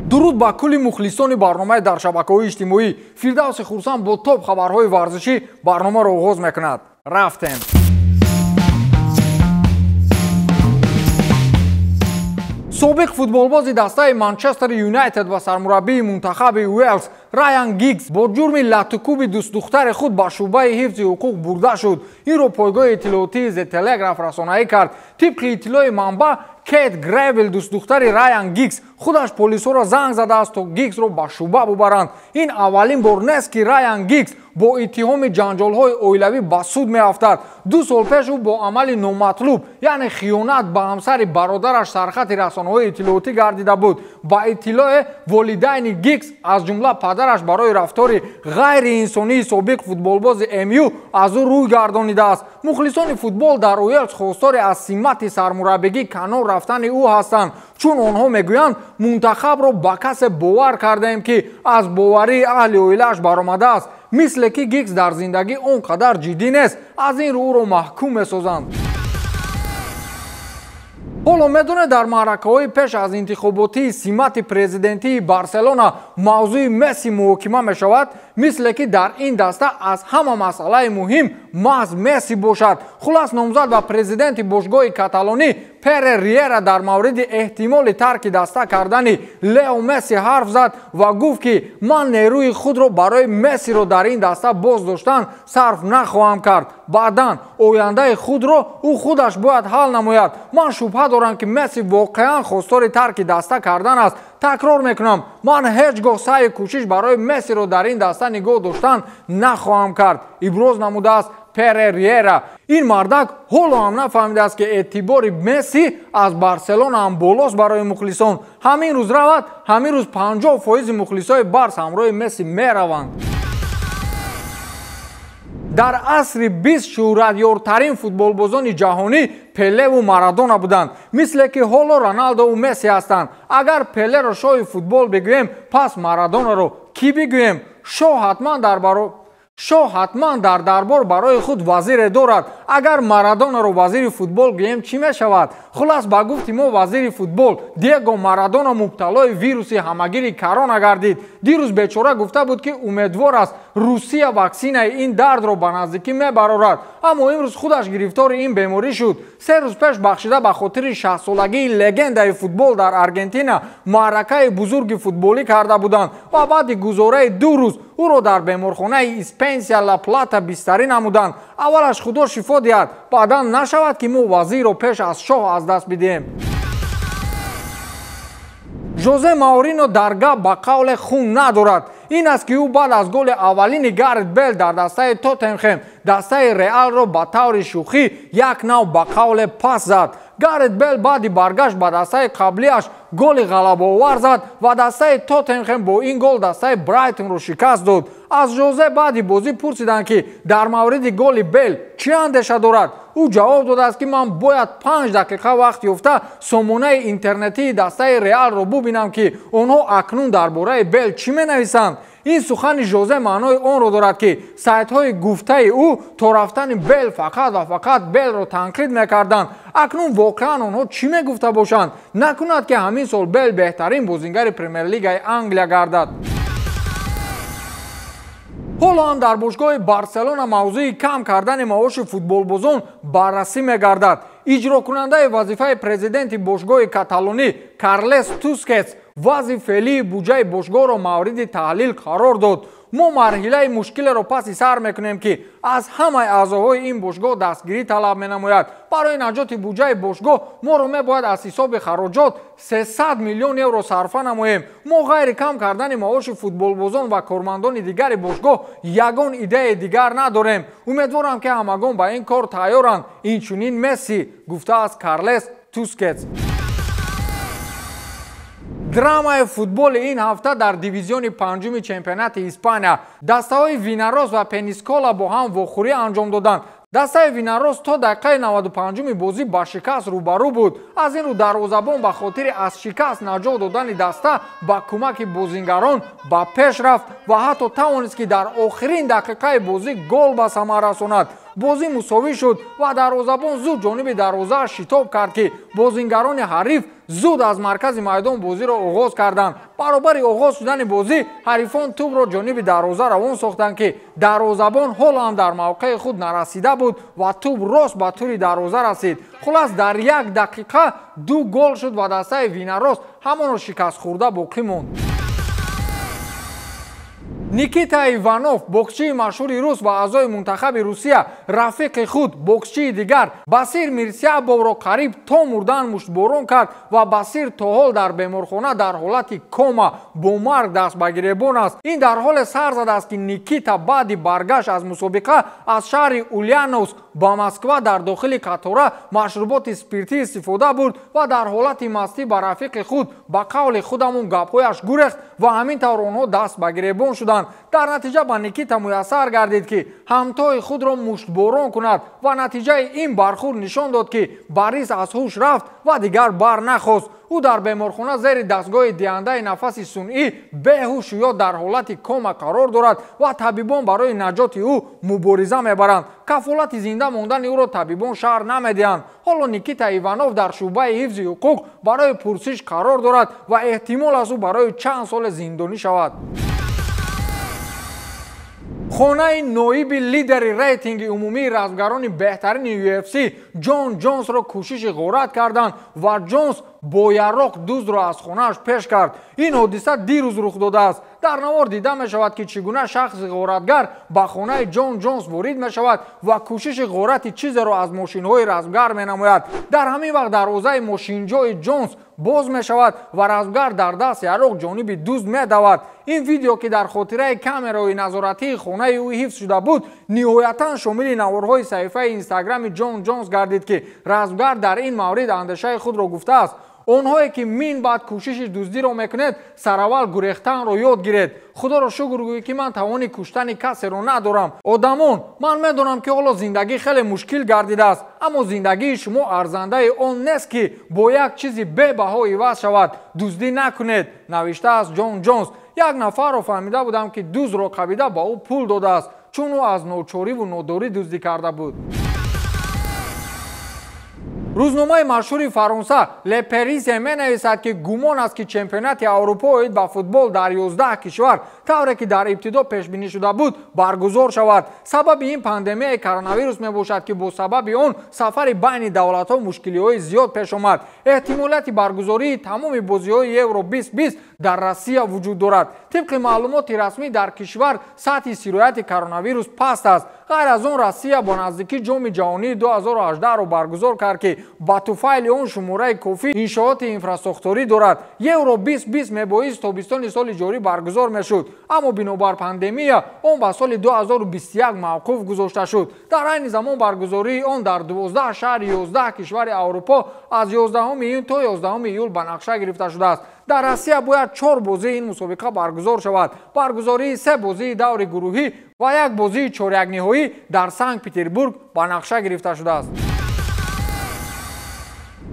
Дуруд ба кулли мухлисони барномаи дар шабакаҳои иҷтимоӣ. Фирдавси Хурсанд бо топ хабарҳои варзишӣ барномаро оғоз мекунад. Рафтем. Собиқ футболбози дастаи Манчестер Юнайтед ва сармураббии мунтахаби Уэлс Райан Гиггс бо ҷурми латукуби дӯстдухтари худ ба шӯъбаи ҳифзи ҳуқуқ бурда шуд. Инро пойгоҳи иттилоотии The Telegraph расонаӣ кард. Тибқи иттилои манбаъ, Кейт Гревил, дӯстдухтари Райан Гиггс, худаш полисҳоро занг задааст, то Гиггсро ба шӯъба бубаранд. Ин аввалин бор нест, ки Райан Гиггс бо иттиҳоми ҷанҷолҳои оилавӣ ба суд меафтад. 2 сол пеш ӯ бо амали номатлуб, яъне хиёнат ба ҳамсари бародараш, сархати расонаҳои иттилоотӣ гардида буд. Ба иттилои волидайни Гиггс, аз ҷумла падараш, барои рафтори ғайриинсонии собиқ футболбози МЮ аз ӯ рӯй гардонидааст. Мухлисони футбол дар Уэлс хостори аз симати сармураббигӣ канор рафтани ӯ ҳастанд, чун онҳо мегӯянд мунтахабро ба касе бовар кардаем, ки аз боварии аҳли оилааш баромадааст. Мисле ки Гиггс дар зиндагӣ он қадар ҷиддӣ нест, аз ин рӯ ӯро маҳкум месозанд. Ҳоло медонед, дар маъракаҳои пеш аз интихоботии симати президентии Барселона мавзӯи Месси муҳокима мешавад, мисле ки дар ин даста аз ҳама масъалаи муҳим маҳз Месси бошад. Хулас, номзад ба президенти бошгоҳи каталонӣ Пере Риера дар мавриди эҳтимоли тарки даста кардани Лео Месси ҳарф зад ва гуфт, ки ман нерӯи худро барои Мессиро дар ин даста боз доштан сарф нахоҳам кард. Баъдан ояндаи худро ӯ худаш бояд ҳал намояд. Ман шубҳа дорам, ки Месси воқеан хостори тарки даста кардан аст. Такрор мекунам, ман ҳеҷ гоҳ саъю кӯшиш барои Мессиро дар ин даста нигоҳ доштан нахоҳам кард, иброз намудааст Пере Риера. Ин мардак ҳоло ҳам нафаҳмидааст, ки эътибори Месси аз Барселона ҳам болост барои мухлисон. Ҳамин рӯз равад, ҳамин рӯз 50% мухлисои Барс ҳамроҳи Месси мераванд. Дар асри 20 шӯҳратёртарин футболбозони ҷаҳонӣ Пелеву Марадона буданд, мисле ки ҳоло Роналдову Месси ҳастанд. Агар Пелеро шоҳи футбол бигӯем, пас Марадонаро кӣ бигӯем? Шоҳ ҳатман дар дарбор барои худ вазире дорад. Агар Марадонаро вазири футбол гӯем, чӣ мешавад? Хулас, ба гуфти мо вазири футбол Диего Марадона мубталои вируси ҳамагири корона гардид. Дирӯз бечора гуфта буд, ки умедвор аст Русия ваксинаи ин дардро ба наздикӣ мебарорад, аммо имрӯз худаш гирифтори ин беморӣ шуд. 3 рӯз пеш бахшида ба хотири 60-солагии легендаи футбол дар Аргентина маъракаи бузурги футболӣ карда буданд ва баъди гузораи 2 рӯз ӯро дар беморхонаи Испенсия Ла Плата бистарӣ намуданд. Аввалаш Худо шифо диҳад, баъдан нашавад, ки мо вазирро пеш аз шоҳ аз даст бидиҳем. Жозе Маурино дар гап ба қавле хун надорад. Ин аст, ки ӯ баъд аз голи аввалини Гарет Бел дар дастаи Тоттенхем дастаи Реалро ба таври шӯхӣ як нав ба қавле пас зад. Гарет Бел баъди баргашт ба дастаи қаблиаш голи ғалабаовар зад ва дастаи Тоттенхем бо ин гол дастаи Брайтонро шикаст дод. Аз Жозе баъди бозӣ пурсиданд, ки дар мавриди голи Бел чӣ андеша дорад. Ӯ ҷавоб додааст, ки ман бояд 5 дақиқа вақт ёфта сомонаи интернетии дастаи Реалро бубинам, ки онҳо акнун дар бораи Бел чӣ менависанд. Ин сухани Жозе маънои онро дорад, ки сайтҳои гуфтаи ӯ то рафтани Бел фақат ва фақат Белро танқид мекарданд. Акнун воқеан онҳо чӣ мегуфта бошанд? Накунад, ки ҳамин сол Бел беҳтарин бозингари Премер-лигаи Англия гардад. Ҳоло ҳам дар бошгоҳи Барселона мавзӯи кам кардани маоши футболбозон баррасӣ мегардад. Иҷрокунандаи вазифаи президенти бошгоҳи каталонӣ Карлес Тускетс вазъи феълии буҷаи бошгоҳро мавриди таҳлил қарор дод. Мо марҳилаи мушкилеро паси сар мекунем, ки аз ҳамаи аъзоҳои ин бошгоҳ дастгирӣ талаб менамояд. Барои наҷоти буҷаи бошгоҳ моро мебояд аз ҳисоби хароҷот 300 миллион евро сарфа намоем. Мо ғайри кам кардани маоши футболбозон ва кормандони дигари бошгоҳ ягон идеяи дигар надорем. Умедворам, ки ҳамагон ба ин кор тайёранд. Инчунин Месси, гуфтааст Карлес Тускетс. Драмаи футболи ин ҳафта дар дивизиони панҷуми чемпионати Испания дастаҳои Винарос ва Пенискола бо ҳам вохӯрӣ анҷом доданд. Дастаи Винарос то дақиқаи 95-уми бозӣ ба шикаст рӯбарӯ буд. Аз ин рӯ дарвозабон ба хотири аз шикаст наҷот додани даста ба кӯмаки бозингарон ба пеш рафт ва ҳатто тавонист, ки дар охирин дақиқаи бозӣ гол ба самар расонад. Бозӣ мусовӣ шуд ва дарвозабон зуд ҷониби дарвозааш шитоб кард, ки бозингарони ҳариф зуд аз маркази майдон бозиро оғоз карданд. Баробари оғоз шудани бозӣ ҳарифон тӯбро ҷониби дарвоза равон сохтанд, ки дарвозабон ҳоло ҳам дар мавқеи худ нарасида буд ва тӯб рост ба тури дарвоза расид. Хулас, дар як дақиқа 2 гол шуд ва дастаи Винарос ҳамоно шикастхӯрда боқӣ монд. Никита Иванов, боксчии машҳури рус ва аъзои мунтахаби Русия, рафиқи худ боксчии дигар Басир Мирсиябовро қариб то мурдан муштборон кард ва Басир то ҳол дар беморхона дар ҳолати кома бо марг даст ба гиребон аст. Ин дар ҳоле сар задааст, ки Никита баъди баргашт аз мусобиқа аз шаҳри Ульяновск ба Москва дар дохили қатора машруботи спиртӣ истифода бурд ва дар ҳолати мастӣ ба рафиқи худ ба қавли худамон гапҳояш гурехт ва ҳамин тавр онҳо даст ба гиребон шуданд. Дар натиҷа ба Никита муяссар гардид, ки ҳамтои худро муштборон кунад ва натиҷаи ин бархӯрд нишон дод, ки Борис аз ҳуш рафт ва дигар бар нахост. Ӯ дар беморхона зери дастгоҳи диҳандаи нафаси сунъӣ беҳуш ё дар ҳолати кома қарор дорад ва табибон барои наҷоти ӯ мубориза мебаранд. Кафолати зинда мондани ӯро табибон шарҳ намедиҳанд. Ҳоло Никита Иванов дар шӯъбаи ҳифзи ҳуқуқ барои пурсиш қарор дорад ва эҳтимол аст ӯ барои чанд соле зиндонӣ шавад. Хонаи ноиби лидери рейтинги умумии размгарони беҳтарини UFC Ҷон Ҷонсро кӯшиши ғорат карданд ва Ҷонс бо яроқ дуздро аз хонааш пеш кард. Ин ҳодиса дирӯз рух додааст. Дар навор дида мешавад, ки чӣ гуна шахси ғоратгар ба хонаи Ҷон Ҷонс ворид мешавад ва кӯшиши ғорати чизеро аз мошинҳои размгар менамояд. Дар ҳамин вақт дарвозаи мошинҷои Ҷонс боз мешавад ва размгар дар даст яроқ ҷониби дузд медавад. Ин видео, ки дар хотираи камераҳои назоратии хонаи ӯ ҳифз шуда буд, ниҳоятан шомили наворҳои саҳифаи инстаграми Ҷон Ҷонс гардид, ки размгар дар ин маврид андешаи худро гуфтааст. Онҳое ки мин баъд кӯшиши дуздиро мекунед, сараввал гурехтанро ёд гиред. Худоро шукр гӯед, ки ман тавони куштани касеро надорам. Одамон, ман медонам, ки ҳоло зиндагӣ хеле мушкил гардидааст, аммо зиндагии шумо арзандаи он нест, ки бо як чизи бебаҳо иваз шавад. Дуздӣ накунед, навиштааст Ҷон Ҷонс. Як нафарро фаҳмида будам, ки дуздро қабида ба ӯ пул додааст, чун ӯ аз ночориву нодорӣ дуздӣ карда буд. Рӯзномаи машҳури Фаронса Ле Паризьен менависад, ки гумон аст, ки чемпионати Аврупо оид ба футбол дар 11 кишвар, тавре ки дар ибтидо пешбинӣ шуда буд, баргузор шавад. Сабаби ин пандемияи коронавирус мебошад, ки бо сабаби он сафари байни давлатҳо мушкилиҳои зиёд пеш омад. Эҳтимолияти баргузории тамоми бозиҳои Евро 2020 дар Россия вуҷуд дорад. Тибқи маълумоти расмӣ, дар кишвар сатҳи сирояти коронавирус паст аст. Ғайр аз он, Россия бо наздикӣ ҷоми ҷаҳонии 2018-ро баргузор кард, ки ба туфайли он шумораи кофӣ иншооти инфрасохторӣ дорад. Евро 2020 мебоист тобистони соли ҷорӣ баргузор мешуд, аммо бинобар пандемия он ба соли 2021 мавқуф гузошта шуд. Дар айни замон баргузории он дар 12 шаҳри 11 кишвари Аврупо аз 11 июн то 11 июл ба нақша гирифта шудааст. Дар Россия бояд 4 бозии ин мусобиқа баргузор шавад. Баргузории 3 бозии даври гурӯҳӣ ва як бозии чорякниҳоӣ дар Санкт-Петербург ба нақша гирифта шудааст.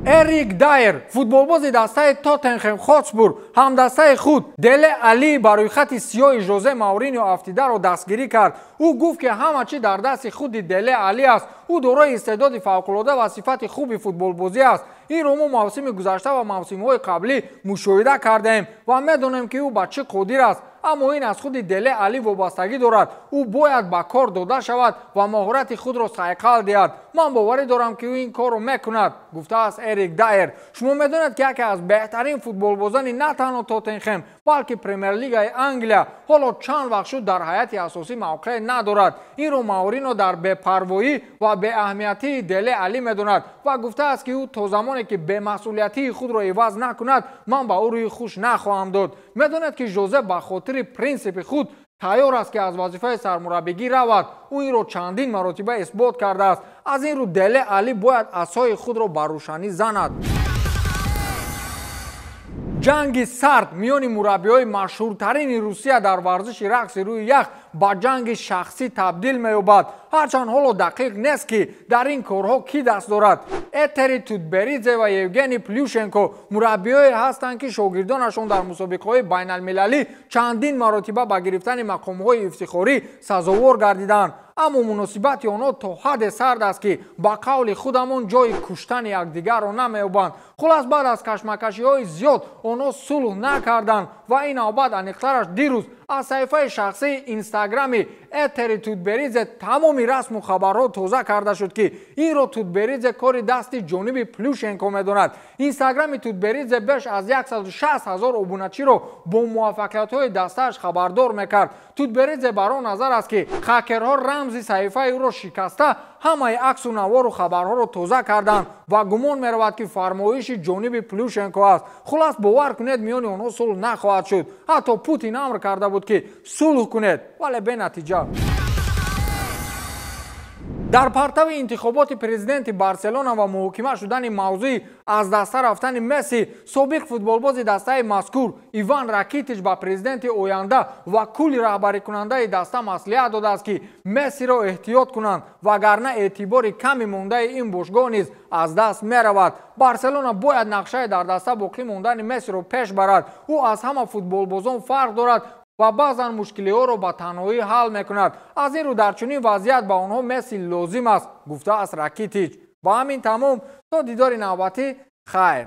Эрик Дайер, футболбози дастаи Тоттенхем Хотспур, ҳамдастаи худ Деле Али ба рӯйхати сиёҳи Жозе Мауриньо афтидаро дастгирӣ кард. Ӯ гуфт, ки ҳама чӣ дар дасти худи Деле Али аст. Ӯ дорои истеъдоди фавқулода ва сифати хуби футболбозӣ аст. Инро мо мавсими гузашта ва мавсимҳои қаблӣ мушоҳида кардаем ва медонем, ки ӯ ба чӣ қодир аст. Аммо ин аз худи Деле Али вобастагӣ дорад. Ӯ бояд ба кор дода шавад ва маҳорати худро сайқал диҳад. Ман боварӣ дорам, ки ӯ ин корро мекунад, гуфтааст Эрик Дайер. Шумо медонед, ки яке аз беҳтарин футболбозони на танҳо Тоттенхем, балки Премер-лигаи Англия ҳоло чанд вақт шуд дар ҳайати асосӣ мавқеъ надорад. Инро Мауриньо дар бепарвоӣ ва беаҳамиятии Деле Али медонад ва гуфтааст, ки ӯ то замоне ки бемасъулиятии худро иваз накунад, ман ба ӯ рӯи хуш нахоҳам дод. Медонед, ки Жозе ба хотири принсипи худ тайёр аст, ки аз вазифаи сармураббигӣ равад. Ӯ инро чандин маротиба исбот кардааст. Аз ин рӯ Деле Али бояд асои худро ба рӯшанӣ занад. Ҷанги сард миёни мураббиҳои машҳуртарини Русия дар варзиши рақси рӯи ях ба ҷанги шахсӣ табдил меёбад. Ҳарчанд ҳоло дақиқ нест, ки дар ин корҳо кӣ даст дорад. Этери Тутберидзе ва Евгений Плюшенко мураббиҳое ҳастанд, ки шогирдонашон дар мусобиқаҳои байналмилалӣ чандин маротиба ба гирифтани мақомҳои ифтихорӣ сазовор гардиданд. Аммо муносибати онҳо то ҳадде сард аст, ки ба қавли худамон ҷои куштани якдигарро намеёбанд. Хулас, баъд аз кашмакашиҳои зиёд онҳо сулҳ накарданд ва ин навбат, аниқтараш дирӯз, аз саҳифаи шахсии инстаграми Этери Тутберидзе тамоми расму хабарҳо тоза карда шуд, ки инро Тутберидзе кори дасти ҷониби Плюшенко медонад. Инстаграми Тутберидзе беш аз 160 ҳазор обуначиро бо муваффақиятҳои дастааш хабардор мекард. Тутберидзе бар он назар аст, ки хакерҳо рамзи саҳифаи ӯро шикаста, ҳамаи аксу навору хабарҳоро тоза карданд ва гумон меравад, ки фармоиши ҷониби Плюшенко аст. Хулас, бовар кунед, миёни онҳо сулҳ нахоҳад шуд. Ҳатто Путин амр карда буд, ки сулҳ кунед, вале бенатиҷа. Дар партави интихоботи президенти Барселона ва муҳокима шудани мавзӯи аз даста рафтани Месси, собиқ футболбози дастаи мазкур Иван Ракитич ба президенти оянда ва кулли раҳбарикунандаи даста маслиҳат додааст, ки Мессиро эҳтиёт кунанд, вагарна эътибори ками мондаи ин бошгоҳ низ аз даст меравад. Барселона бояд нақшаи дар даста боқӣ мондани Мессиро пеш барад. Ӯ аз ҳама футболбозон фарқ дорад ва баъзан мушкилиҳоро ба танҳоӣ ҳал мекунад. Аз ин рӯ дар чунин вазъият ба онҳо Месси лозим аст, гуфтааст Ракитич. Ба ҳамин тамом, то дидори навбатӣ, хайр.